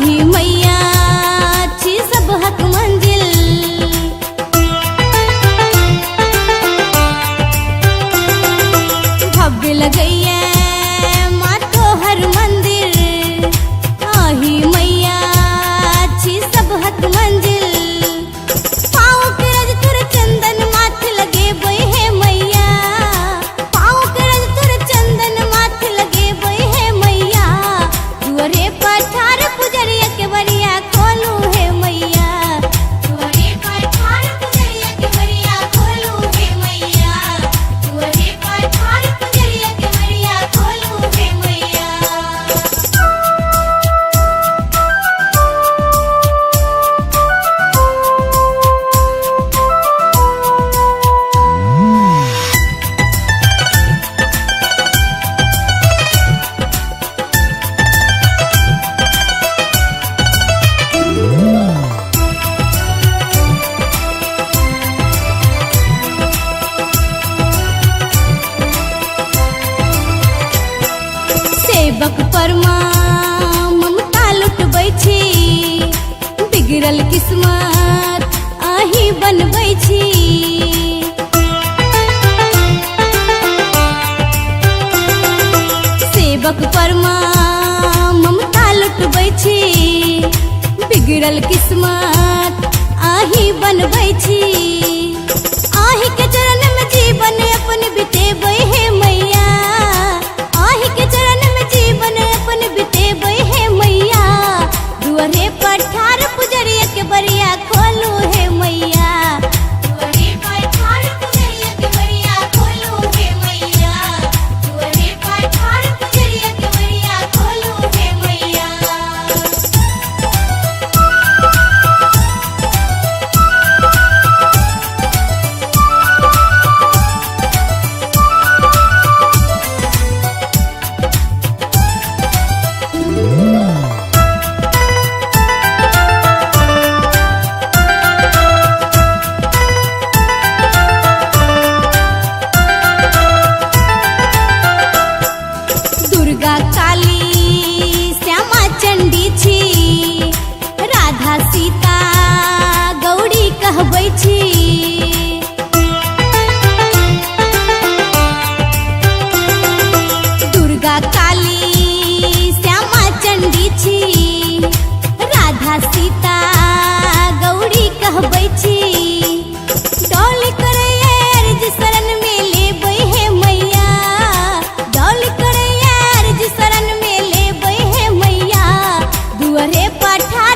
आही मैया छी सबहक मंजिल। भव्य लगैया माँ तोहर मंदिर, आही मैया छी सबहक मंजिल। पाँव के रज तोर चंदन माथ लगेबै हे मैया, पाँव के रज तोर चंदन माथ लगेबै हे मैया। दुअरे पठार पुजरिया के बरिया खोलू हे मैया, दुअरे पठार पुजरिया के बरिया खोलू हे मैया, दुअरे पठार पुजरिया के बरिया खोलू हे मैया। सेवक परमा ममता लुटबै छी, बिगड़ल किस्मत अहीं बनबै छी। सेवक परमा ममता लुटबै छी, बिगड़ल किस्मत अहीं बनबै छी। अहीं के चरण में जीवन अपन बितेबै हे मैया, अहीं के चरण में जीवन अपन बितेबै हे मैया। दुअरे पठार पुजरिया के बरिया खोलू हे मैया, दुअरे पठार पुजरिया के बरिया खोलू हे मैया, दुअरे पठार पुजरिया के बरिया खोलू हे मैया। दुर्गा काली श्यामा चंडी छी, राधा सीता गौरी कहबै छी। दुर्गा काली श्यामा चंडी छी, राधा सीता गौरी कहबै छी। डौल करैया अर्ज शरण में लेबै हे मैया, डौल करैया अर्ज शरण में लेबै हे मैया। दुअरे पठार